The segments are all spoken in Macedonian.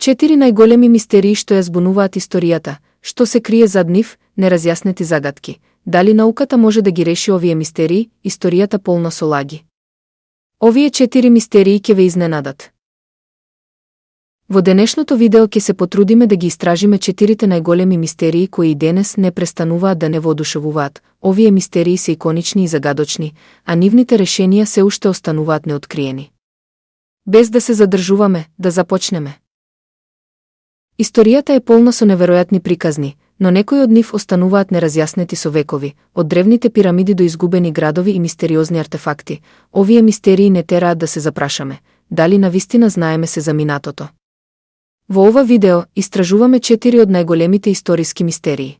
4 најголеми мистерии што ја збунуваат историјата, што се крие зад нив, неразјаснети загадки. Дали науката може да ги реши овие мистерии, историјата полна со лаги? Овие 4 мистерии ќе ве изненадат. Во денешното видео ќе се потрудиме да ги истражиме 4 најголеми мистерии кои и денес не престануваат да не воодушевуваат. Овие мистерии се иконични и загадочни, а нивните решенија се уште остануваат неоткриени. Без да се задржуваме, да започнеме. Историјата е полна со неверојатни приказни, но некои од нив остануваат неразјаснети со векови, од древните пирамиди до изгубени градови и мистериозни артефакти. Овие мистерии не тераат да се запрашаме, дали навистина знаеме се за минатото. Во ова видео истражуваме 4 од најголемите историски мистерии.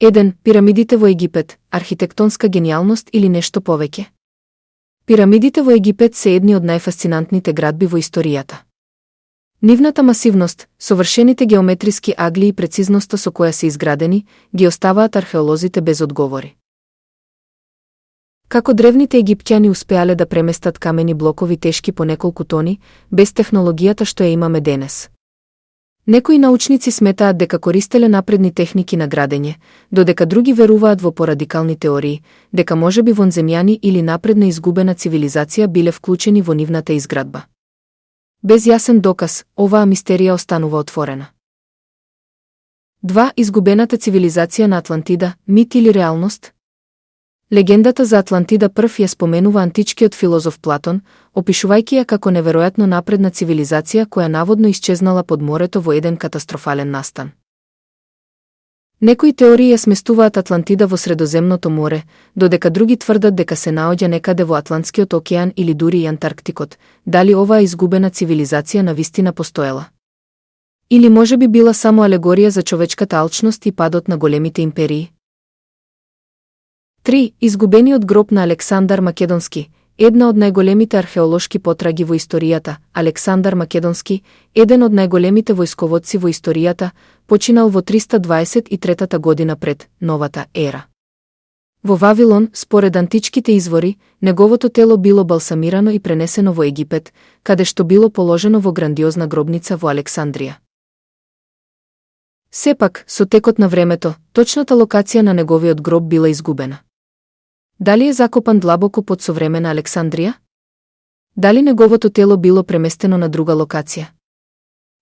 1. Пирамидите во Египет, архитектонска генијалност или нешто повеќе? Пирамидите во Египет се едни од најфасцинантните градби во историјата. Нивната масивност, совршените геометриски агли и прецизноста со која се изградени, ги оставаат археолозите без одговори. Како древните египтјани успеале да преместат камени блокови тешки по неколку тони, без технологијата што ја имаме денес? Некои научници сметаат дека користеле напредни техники на градење, додека други веруваат во порадикални теории, дека можеби вонземјани или напредна изгубена цивилизација биле вклучени во нивната изградба. Без јасен доказ, оваа мистерија останува отворена. 2. Изгубената цивилизација на Атлантида, мит или реалност? Легендата за Атлантида прв ја споменува античкиот филозоф Платон, опишувајќи ја како неверојатно напредна цивилизација која наводно исчезнала под морето во еден катастрофален настан. Некои теории ја сместуваат Атлантида во Средоземното море, додека други тврдат дека се наоѓа некаде во Атлантскиот океан или дури и Антарктикот. Дали оваа изгубена цивилизација навистина постоела? Или можеби била само алегорија за човечката алчност и падот на големите империи? 3. Изгубениот гроб на Александар Македонски, една од најголемите археолошки потраги во историјата. Александар Македонски, еден од најголемите војсководци во историјата, починал во 323 година пред новата ера. Во Вавилон, според античките извори, неговото тело било балсамирано и пренесено во Египет, каде што било положено во грандиозна гробница во Александрија. Сепак, со текот на времето, точната локација на неговиот гроб била изгубена. Дали е закопан длабоко под современа Александрија? Дали неговото тело било преместено на друга локација?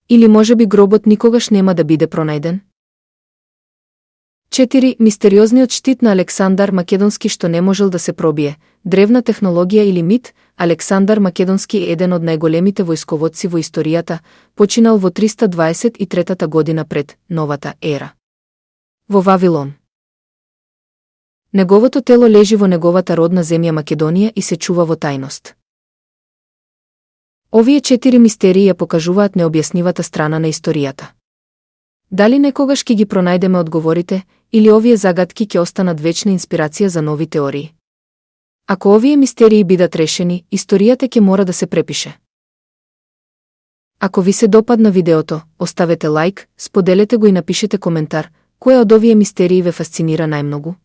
Или можеби гробот никогаш нема да биде пронајден? 4. Мистериозниот штит на Александар Македонски што не можел да се пробие. Древна технологија или мит? Александар Македонски е еден од најголемите војсководци во историјата, починал во 323 година пред новата ера. Во Вавилон. Неговото тело лежи во неговата родна земја Македонија и се чува во тајност. Овие 4 мистерии ја покажуваат необјаснивата страна на историјата. Дали некогаш ќе ги пронајдеме одговорите, или овие загадки ќе останат вечна инспирација за нови теории? Ако овие мистерии бидат решени, историјата ќе мора да се препише. Ако ви се допадна видеото, оставете лайк, споделете го и напишете коментар, која од овие мистерии ве фасцинира најмногу.